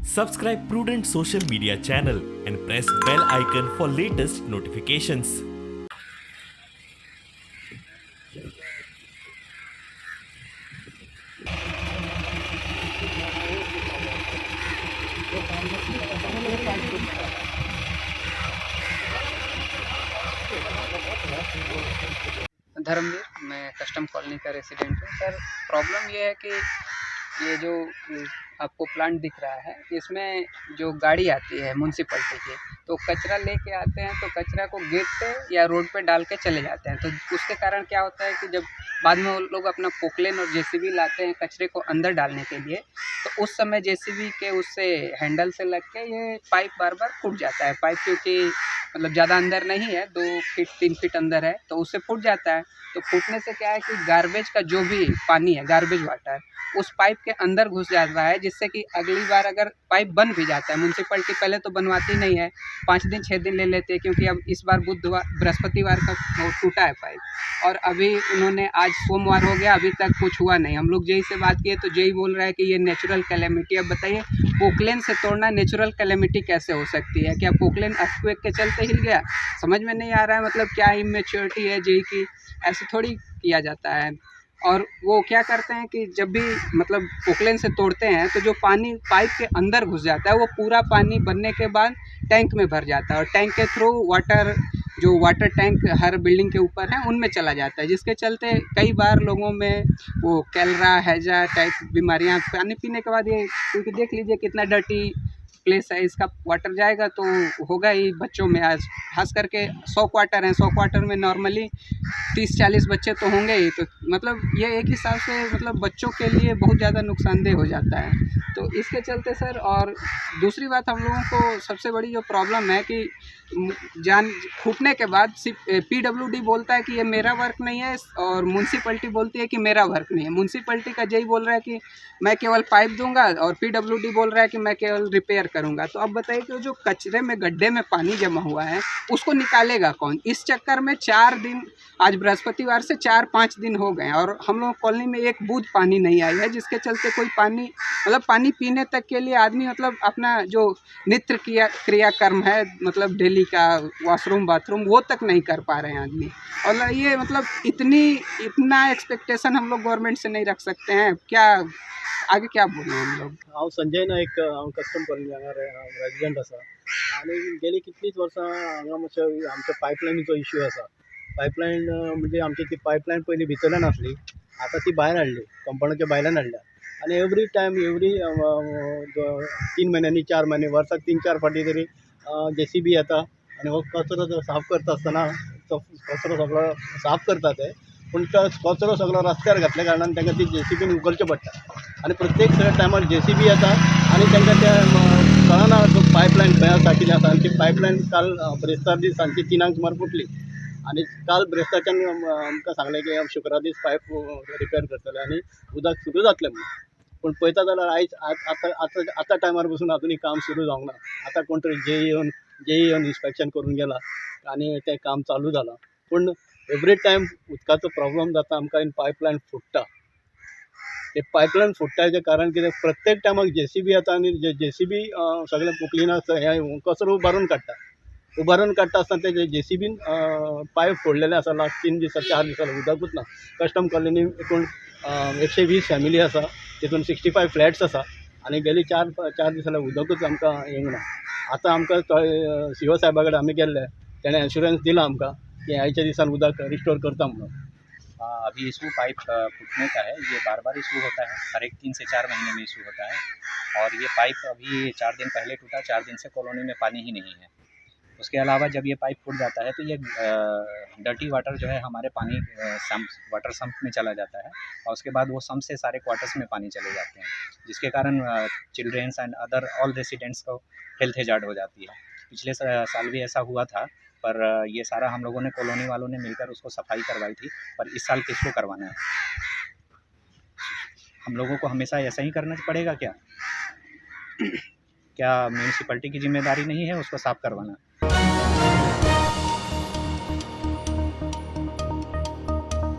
Subscribe Prudent social media channel and press bell icon for latest notifications. Dharmveer, मैं custom colony का resident हूँ। Sir, problem ये है कि ये जो आपको प्लांट दिख रहा है, इसमें जो गाड़ी आती है म्यूनसिपल्टी की, तो कचरा लेके आते हैं, तो कचरा को गेट पे या रोड पे डाल के चले जाते हैं। तो उसके कारण क्या होता है कि जब बाद में वो लोग अपना पोकलेन और जेसीबी लाते हैं कचरे को अंदर डालने के लिए, तो उस समय जेसीबी के उससे हैंडल से लग के ये पाइप बार बार फूट जाता है। पाइप क्योंकि मतलब ज़्यादा अंदर नहीं है, 2 फीट 3 फीट अंदर है, तो उससे फूट जाता है। तो फूटने से क्या है कि गार्बेज का जो भी पानी है, गार्बेज वाटर, उस पाइप के अंदर घुस जाता है, जिससे कि अगली बार अगर पाइप बन भी जाता है, म्यूनसिपल्टी पहले तो बनवाती नहीं है, 5 दिन 6 दिन ले लेते हैं, क्योंकि अब इस बार बुधवार बृहस्पतिवार का वो टूटा है पाइप और अभी उन्होंने आज सोमवार हो गया, अभी तक कुछ हुआ नहीं। हम लोग जेई से बात किए तो जेई बोल रहा है कि ये नेचुरल कैलेमिटी। अब बताइए, पोकलेन से तोड़ना नेचुरल कैलेमिटी कैसे हो सकती है? क्या पोकलेन अर्थक्वेक के चलते हिल गया? समझ में नहीं आ रहा है। मतलब क्या इमेच्योरिटी है जेई की, ऐसे थोड़ी किया जाता है। और वो क्या करते हैं कि जब भी मतलब पोकलेन से तोड़ते हैं, तो जो पानी पाइप के अंदर घुस जाता है, वो पूरा पानी बनने के बाद टैंक में भर जाता है और टैंक के थ्रू वाटर, जो वाटर टैंक हर बिल्डिंग के ऊपर है, उनमें चला जाता है, जिसके चलते कई बार लोगों में वो कॉलरा, हैजा टाइप बीमारियां पानी पीने के बाद। ये क्योंकि देख लीजिए कितना डर्टी प्लेस है, इसका वाटर जाएगा तो होगा ही बच्चों में। आज खास करके 100 क्वार्टर हैं, 100 क्वार्टर में नॉर्मली 30-40 बच्चे तो होंगे ही। तो मतलब ये एक हिसाब से मतलब बच्चों के लिए बहुत ज़्यादा नुकसानदेह हो जाता है। तो इसके चलते सर, और दूसरी बात, हम लोगों को सबसे बड़ी जो प्रॉब्लम है कि जान फूटने के बाद सिर्फ पीडब्ल्यूडी बोलता है कि ये मेरा वर्क नहीं है और म्यूनसिपल्टी बोलती है कि मेरा वर्क नहीं है। म्यूनसिपल्टी का जेई बोल रहा है कि मैं केवल पाइप दूंगा और पीडब्ल्यूडी बोल रहा है कि मैं केवल रिपेयर करूंगा। तो अब बताइए कि जो कचरे में, गड्ढे में पानी जमा हुआ है, उसको निकालेगा कौन? इस चक्कर में 4 दिन, आज बृहस्पतिवार से 4-5 दिन हो गए और हम लोग कॉलोनी में एक बूंद पानी नहीं आई है, जिसके चलते कोई पानी, मतलब पानी पीने तक के लिए आदमी मतलब अपना जो नित्य क्रिया क्रियाकर्म है, मतलब डेली का वॉशरूम, बाथरूम, वो तक नहीं कर पा रहे हैं आदमी। और ये मतलब इतनी इतना एक्सपेक्टेशन हम लोग गवर्नमेंट से नहीं रख सकते हैं। क्या आगे क्या बोलें हम लोग? हांव संजय नायक, हांव कस्टम कॉलनी हांगा रेजिडंट आसा आनी गेली कितलींच वर्सां हांगा मातशें आमच्या पायपलायनीचो इश्यू आसा. पायपलायन म्हणजे आमची ती पायपलायन पयलीं भितरल्यान आसली, आतां ती भायर हाडली, कंपाउंडाच्या भायल्यान हाडल्या आनी एवरी टायम, एवरी 3 म्हयन्यांनी, 4 म्हयने, वर्साक तीन चार फावटी तरी जेसीबी येता आनी हो कचरो जो साफ करता आसतना तो कचरो सगळो साफ करता ते, पूण तो कचरो सगळो रस्त्यार घातल्या कारणान तांकां ती जेसीबीन उखलचें पडटा आनी प्रत्येक टायमार जेसीबी येता आनी तांकां तें कळना तो पायपलायन खंय आसा, कितें आसा. आनी ती पायपलायन काल बिरेस्तार दीस सांजची 3ांक सुमार फुटली आनी काल बिरेस्तारच्यान आमकां सांगलें की शुक्रार दीस पायप रिपेर करतले आनी उदक सुरू जातलें म्हणून. पूण पळयता जाल्यार आयज आतां आतां आतां टायमार पसून आजुनूय काम सुरू जावंक ना. आतां कोण तरी जेई येवन इन्स्पेक्शन करून गेला आनी तें काम चालू जालां, पूण एवरी टायम उदकाचो प्रॉब्लम जाता आमकां आनी पायपलायन फुट्टा. ते पायपलायन फुट्टा हेजें कारण कितें? प्रत्येक टायमाक जेसीबी येता आनी जेसीबी सगळें पोकलिना हें कचरो उबारून काडटा. उबारून काडटा आसतना ते जेसीबीन पायप फोडलेले आसा. लास्ट 3 दिसां, 4 दिसां उदकूच ना. कस्टम कॉलनी एकूण 120 फॅमिली आसा, तितून 65 फ्लॅट्स आसा आनी गेली 4 4 दीस जाले उदकूच आमकां येवंक ना. आतां आमकां थंय सीओ साहेबा कडेन आमी गेल्ले, तेणें एश्युरन्स दिला आमकां की आयच्या दिसान उदक रिस्टोर करता म्हणून. हाँ, अभी इशू पाइप फूटने का है। ये बार बार इशू होता है, हर एक 3 से 4 महीने में इशू होता है और ये पाइप अभी 4 दिन पहले टूटा, 4 दिन से कॉलोनी में पानी ही नहीं है। उसके अलावा जब ये पाइप फूट जाता है तो ये डर्टी वाटर जो है हमारे पानी सम्प, वाटर सम्प में चला जाता है और उसके बाद वो सम्प से सारे क्वार्टर्स में पानी चले जाते हैं, जिसके कारण childrens and other all residents को हेल्थ हेजार्ड हो जाती है। पिछले साल भी ऐसा हुआ था, पर ये सारा हम लोगों ने, कॉलोनी वालों ने मिलकर उसको सफाई करवाई थी, पर इस साल किसको करवाना है? हम लोगों को हमेशा ऐसा ही करना पड़ेगा क्या? क्या म्यूनसिपल्टी की जिम्मेदारी नहीं है उसको साफ़ करवाना?